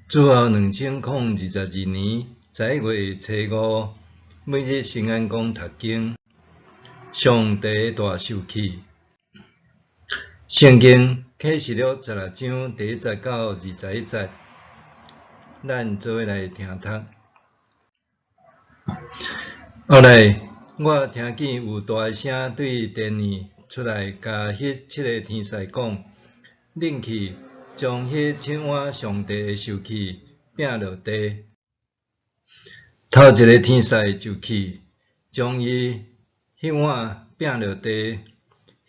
主後2022年11月初五，每日新眼光讀經，上帝大受氣。聖經啟示錄16章第1節到21節，咱做伙來聽讀。後來，我聽見有大聲對殿裡出來，共彼七个天使講：恁去，將彼七碗上帝的受氣拚落地。頭一个天使就去，將伊彼碗拚落地，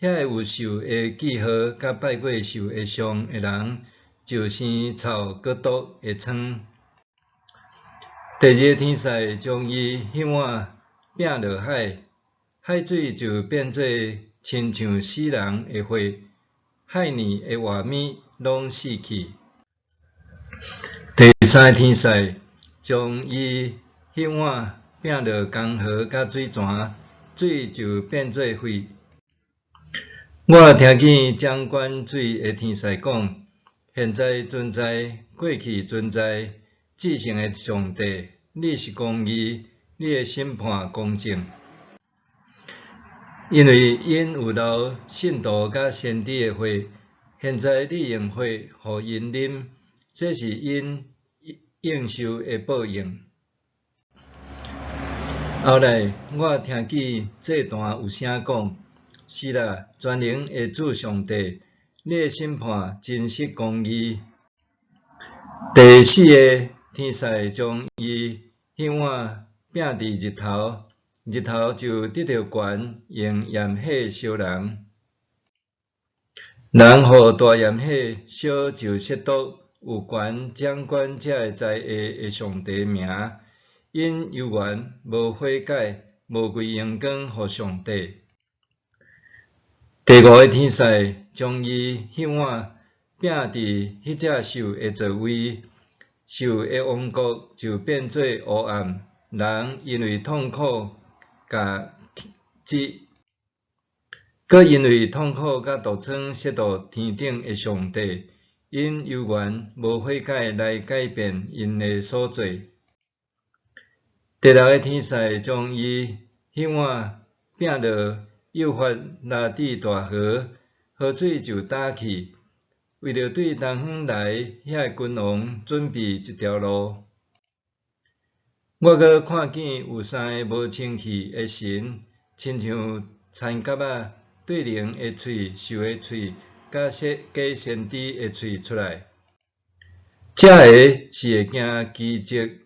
遐个有獸的記號佮拜過獸的像的人，就生臭閣毒的瘡。第二个天使將伊彼碗拚落海，海水就變做親像死人的血，海裡的活物攏死去。第三个天使將伊彼碗拚落江河佮水泉，水就變做血。我聽見掌管水的天使講：現在存在，過去存在，至聖的上帝，你是公義，你的審判公正。因為𪜶有流聖徒佮先知的血，現在你用血予𪜶啉，這是𪜶應受的報應。後來，我聽見祭壇有聲講：是啦，全能的主上帝，你的審判真實公義。第四个天使將伊彼碗拚佇日頭，日頭就得著權用炎火燒人。人予大炎火燒就褻瀆有權掌管這个災禍的上帝名，𪜶猶原無悔改，無歸榮光予上帝。第五个天使將伊彼碗拚佇彼隻獸的座位，獸的王國就變做烏暗，人因為痛苦共飢，閣因為痛苦佮毒瘡褻瀆天頂的上帝，𪜶猶原無悔改來改變𪜶的所做。第六个天使將伊彼碗拚落幼發拉底大河，河水就焦去，為著對東方來遐个君王準備一條路。我閣看見有三个無清氣的神，親像田蛤仔，對龍的喙、獸的喙，佮假先知的喙出來。這个是會行奇蹟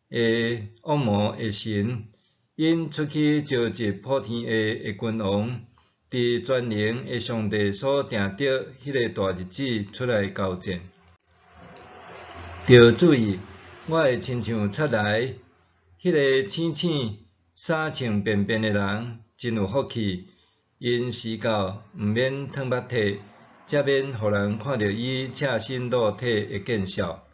的惡魔的神，𪜶出去召集普天下的君王，佇全能的上帝所定著彼个大日子出來交戰。著注意，我會親像賊來，彼个醒醒衫穿便便的人真有福氣，𪜶時到毋免褪目涕，才免予人看著伊赤身露體的見笑。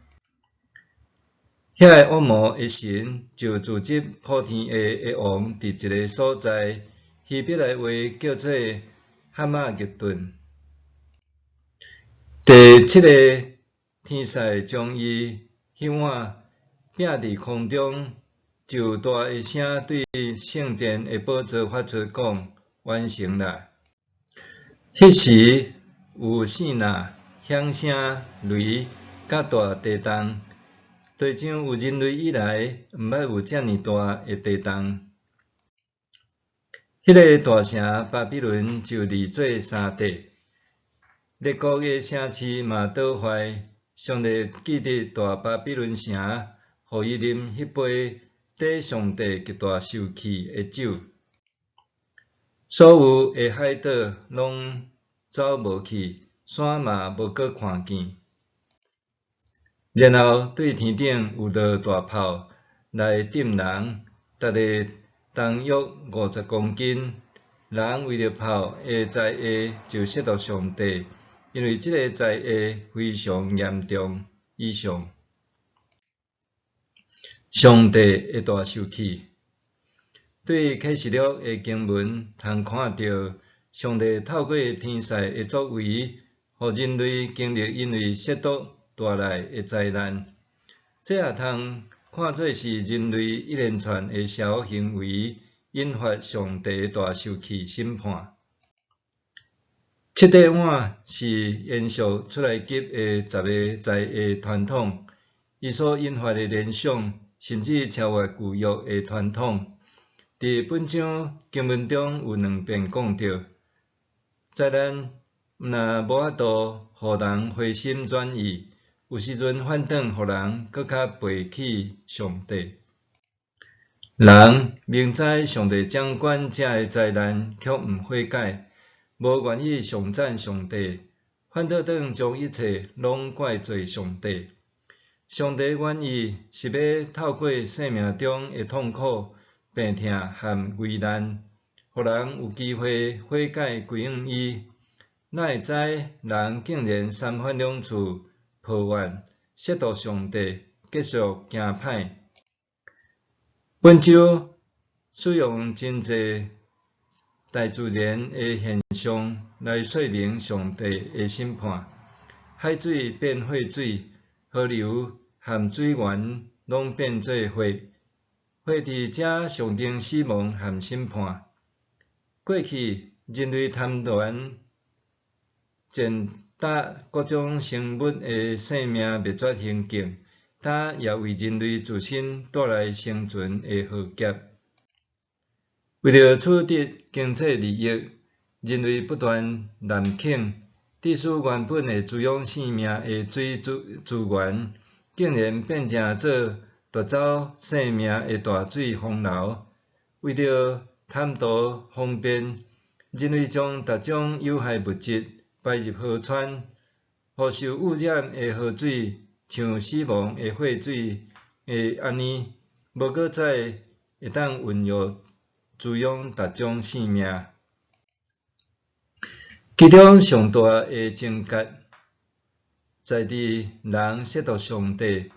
遐个惡魔的神就組織普天下的王佇一个所在，希伯來話叫做哈馬吉頓。第七个天使將伊彼碗拚佇空中，就有大的聲對聖殿的寶座發出講：完成啦！彼時有爍爁、響聲、雷佮大地動，地上有人類以來，毋捌有遮爾大的地動。彼个大城巴比倫就裂做三塊，列國的城市嘛倒壞。上帝記得大巴比倫城，予伊啉彼杯得上帝極大受氣的酒。所有的海島攏走無去，山嘛無閣看見。然後對天頂有落大炮來擲人，逐个重約50公斤。人為著炮的災禍就褻瀆上帝，因為這个災禍非常嚴重。以上，上帝的大受氣。對啟示錄的經文通看著，上帝透過天使的作為，予人類經歷因為褻瀆帶來的災難。這也通看做是人類一連串的邪惡行為，引發上帝大受氣審判。七塊碗是延續出埃及的十个災的傳統，伊所引發的聯想，甚至超越舊約的傳統。佇本章經文中有兩遍講著，災難毋但無法度予人回心轉意，有時陣反轉予人閣較背棄上帝。人明知上帝掌管這个災難，卻毋悔改，無願意頌讚上帝，反倒轉將一切攏怪罪上帝。上帝原意是欲透過生命中的痛苦、病痛和危難，予人有機會悔改歸向伊。哪會知人竟然三番兩次抱怨、褻瀆上帝，繼續行歹。本章使用真濟大自然的現象來說明上帝的審判。海水變血水，河流和水源攏變做血，血佇遮象徵死亡和審判。過去人類貪戀踐踏各種生物的性命滅絕行徑，今也為人類自身帶來生存的浩劫。為著取得經濟利益，人類不斷濫墾，致使原本會滋養生命的水資源，竟然變成做奪走生命的大水洪流。為著貪圖方便，人類將各種有害物質排入河川，予受污染的河水像死亡的血水的按呢，無閣再會當孕育滋養各種生命。其中上大的症結，在佇人褻瀆上帝。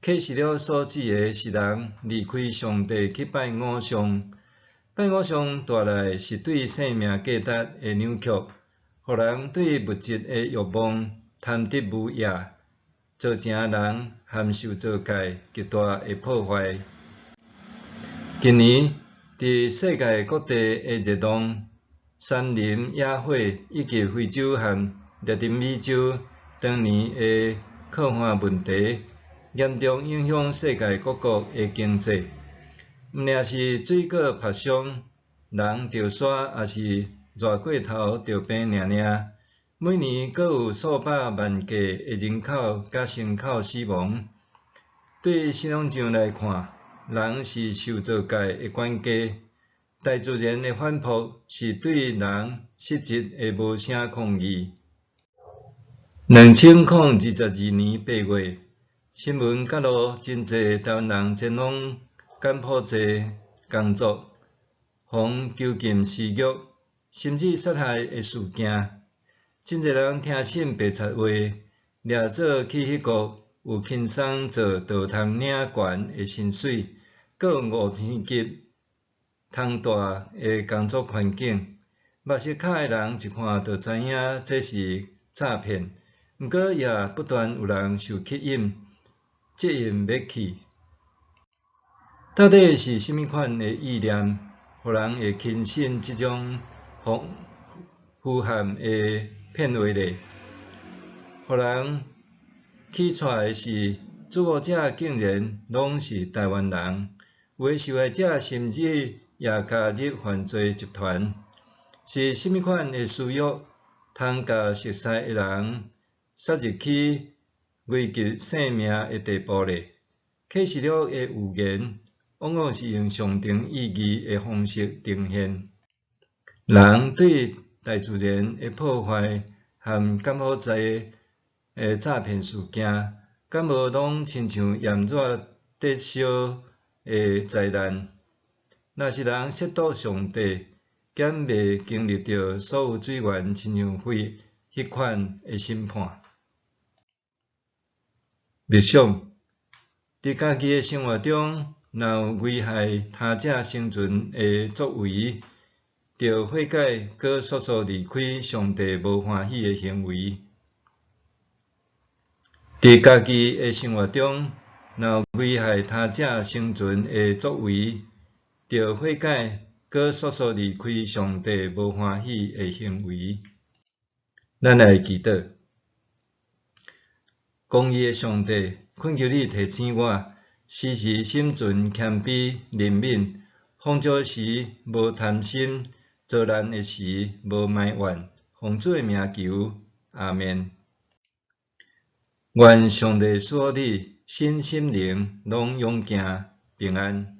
啟示錄所指的是人離開上帝去拜偶像，拜偶像帶來的是對生命價值的扭曲，予人對物質的欲望貪得無厭，造成人和受造界極大的破壞。近年，佇世界各地的熱浪、山林野火以及非洲和拉丁美洲當年的洘旱問題，嚴重影響世界各國的經濟。毋爾是水果曬傷、人著沙，抑是熱過頭著病爾爾，每年閣有數百萬計的人口佮牲口死亡。對信仰上來看，人是受造界的管家，大自然的反撲是對人實質的無聲抗議。2022年8月，新聞揭露真濟台灣人前往柬埔寨工作，予囚禁施虐，甚至殺害的事件。真濟人聽信白賊話，掠做去彼國有輕鬆做道通領懸的薪水，閣有五星級通大的工作環境。目色卡的人一看就知影這是詐騙，毋過也不斷有人受吸引，接應欲去。到底是啥物款的意念，予人會輕信這種虛陷的騙話呢？予人氣掣的是，主謀者竟然攏是台灣人，有的受害者甚至也加入犯罪集團。是啥物款的私欲，通共熟似的人殺入去危及性命的地步呢？啟示錄的預言往往是用象徵意義的方式呈現。人對大自然的破壞和柬埔寨的詐騙事件，敢無攏親像炎熱得燒的災難？若是人褻瀆上帝，敢袂經歷著所有水源親像血彼款的審判？默想，佇家己的生活中，若有危害他者生存的作為，著悔改，閣速速離開上帝無歡喜的行為。佇家己的生活中，若有危害他者生存的作為，著悔改，閣速速離開上帝無歡喜的行為。咱來祈禱。公義的上帝，懇求你提醒我，時時心存謙卑、憐憫，風招時無貪心，遭難的時無埋怨。奉主的名求，阿們。願上帝賜福你，身心靈攏勇健平安。